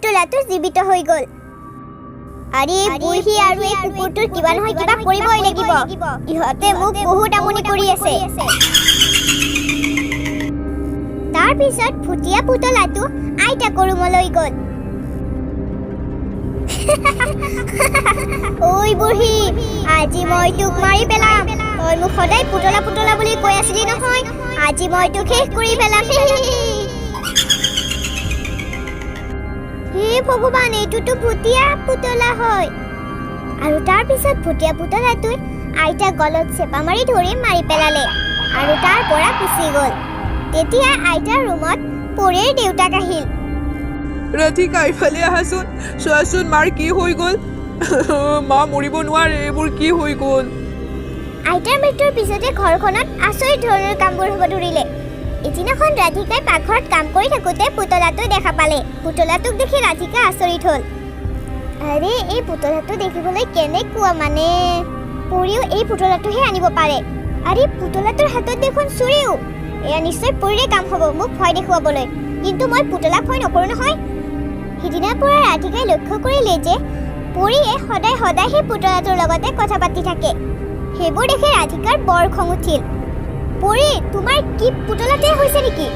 পুতলাটো জীৱিত হৈ গ'ল। আৰে, এই বুঢ়ী আৰু এই কুকুৰটোৰ কিবা নহয় কিবা কৰিবই লাগিব। ইহঁতে মোক বহুত আমনি কৰি আছে। তাৰপিছত ভুটীয়া পুতলাটো আইতাকৰ ৰুমলৈ গ'ল। ঐ বুঢ়ী, আজি মই তোক মাৰি পেলাম। তই মোক সদায় পুতলা পুতলা বুলি কৈ আছিলি নহয়, আজি মই তোক শেষ কৰি পেলাম। হে ভগৱান, এইটোতো ভুটীয়া পুতলা হয়। আৰু তাৰপিছত ভুটীয়া পুতলাটোৱে আইতাক গলত চেপা মাৰি ধৰি মাৰি পেলালে আৰু তাৰ পৰা গুচি গ'ল। তেতিয়া আইতাৰ ৰুমত পৰীৰ দেউতাক আহিল। ৰাধিকা, ইফালে আহাচোন, চোৱাচোন মাৰ কি হৈ গ'ল। মা মৰিব নোৱাৰে, এইবোৰ কি হৈ গ'ল? আইতাৰ মৃত্যুৰ পিছতে ঘৰখনত আচৰিত ধৰণৰ কামবোৰ হ'ব ধৰিলে। এদিনাখন ৰাধিকাই পাকঘৰত কাম কৰি থাকোঁতে পুতলাটো দেখা পালে। পুতলাটোক দেখি ৰাধিকা আচৰিত হ'ল। আৰে, এই পুতলাটো দেখিবলৈ কেনেকুৱা, মানে পৰীও এই পুতলাটোহে আনিব পাৰে। আৰে, পুতলাটোৰ হাতত দেখোন চুৰিও। এয়া নিশ্চয় পৰীৰে কাম হ'ব, মোক ভয় দেখুৱাবলৈ। কিন্তু মই পুতলাক ভয় নকৰোঁ নহয়। সিদিনাৰ পৰা ৰাধিকাই লক্ষ্য কৰিলে যে পৰীয়ে সদায় সদায় সেই পুতলাটোৰ লগতে কথা পাতি থাকে। সেইবোৰ দেখি ৰাধিকাৰ বৰ খং উঠিল। পৰী, তোমাৰ কি পুতলাটোৱে হৈছে নেকি?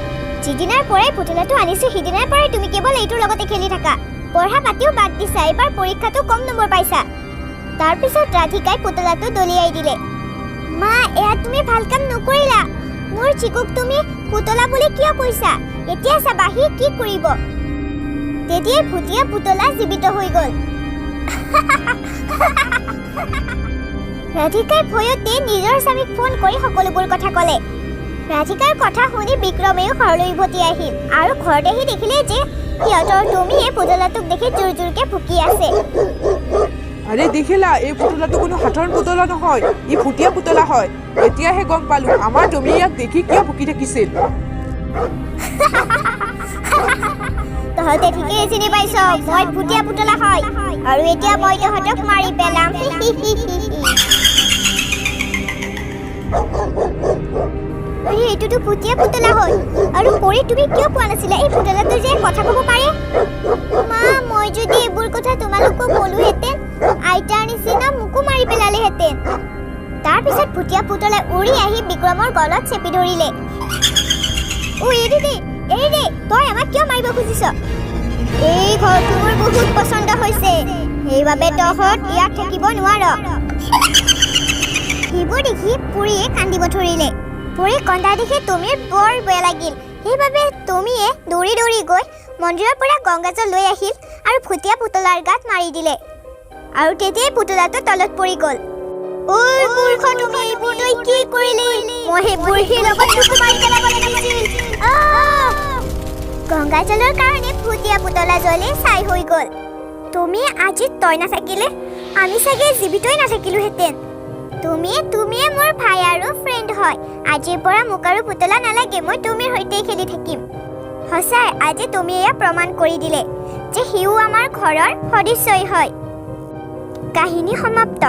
যিদিনাৰ পৰাই পুতলাটো আনিছো সিদিনাৰ পৰাই তুমি কেৱল এইটোৰ লগতে খেলি থাকা। পঢ়া পাতিও বাদ দিছা, এইবাৰ পৰীক্ষাতো কম নম্বৰ পাইছা। তাৰপিছত ৰাধিকাই পুতলাটো দলিয়াই দিলে। মা, এয়া তুমি ভাল কাম নকৰিলা। মোৰ চিকুক তুমি পুতলা বুলি কিয় কৈছা? এতিয়া চাবা সি কি কৰিব। তেতিয়াই ভুটীয়া পুতলা জীৱিত হৈ গ'ল। ৰাধিকাই ভয়তে নিজৰ স্বামীক ফোন কৰি সকলোবোৰ কথা ক'লে। ৰাধিকাৰ কথা শুনি বিক্ৰমেও ঘৰলৈ উভতি আহিল আৰু ঘৰত আহি দেখিলে যে সিহঁতৰ টমিয়ে পুতলাটোক দেখি জোৰ জোৰকে ভুকি আছে। আৰে দেখিলা, এই পুতলাটো কোনো সাধাৰণ পুতলা নহয়, ই ভুটীয়া পুতলা হয়। এতিয়াহে গম পালো আমাৰ টমিয়ে ইয়াক দেখি কিয় ভুকি থাকিছিল। তহঁতে ঠিকেই চিনি পাইছ, মই ভুটীয়া পুতলা হয় আৰু এতিয়া মই তহঁতক মাৰি পেলাম। আৰে, এইটোতো ভুটীয়া পুতলা হয়। আৰু পৰী, তুমি কিয় কোৱা নাছিলা এই পুতলাটো যে কথা ক'ব পাৰে? মা, মই যদি এইবোৰ কথা তোমালোকক ক'লোহেঁতেন, আইতাৰ নিচিনা মোকো মাৰি পেলালেহেঁতেন। তাৰপিছত ভুটীয়া পুতলাই উৰি আহি বিক্ৰমৰ গলত চেপি ধৰিলে। ঐ, এৰি দে, এৰি দে, তই আমাক কিয় মাৰিব খুজিছ? এই ঘৰটো মোৰ বহুত পচন্দ হৈছে, সেইবাবে তহঁত ইয়াত থাকিব নোৱাৰ। সেইবোৰ দেখি পৰীয়ে কান্দিব ধৰিলে। পৰী কন্দা দেখি টমিৰ বৰ বেয়া লাগিল। সেইবাবে টমিয়ে দৌৰি দৌৰি গৈ মন্দিৰৰ পৰা গংগাজল লৈ আহিল আৰু ভুটীয়া পুতলাৰ গাত মাৰি দিলে আৰু তেতিয়াই পুতলাটো তলত পৰি গ'ল। ঐ মূৰ্খ তুমি, এইবোৰ তই কি কৰিলি? মই সেই বুঢ়ীৰ লগত তোকো মাৰি পেলাব লাগিছিল। গংগাজলৰ কাৰণে ভুটীয়া পুতলা জ্বলি ছাই হৈ গ'ল। তুমি আজি তই নাথাকিলে আমি চাগে জীৱিতই নাথাকিলোহেঁতেন। তুমিয়ে মোৰ ভাই আৰু ফ্ৰেণ্ড হয়। আজিৰ পৰা মোক আৰু পুতলা নালাগে, মই তুমিৰ সৈতেই খেলি থাকিম। সঁচাই আজি তুমি এয়া প্ৰমাণ কৰি দিলে যে সিও আমাৰ ঘৰৰ সদস্যই হয়। কাহিনী সমাপ্ত।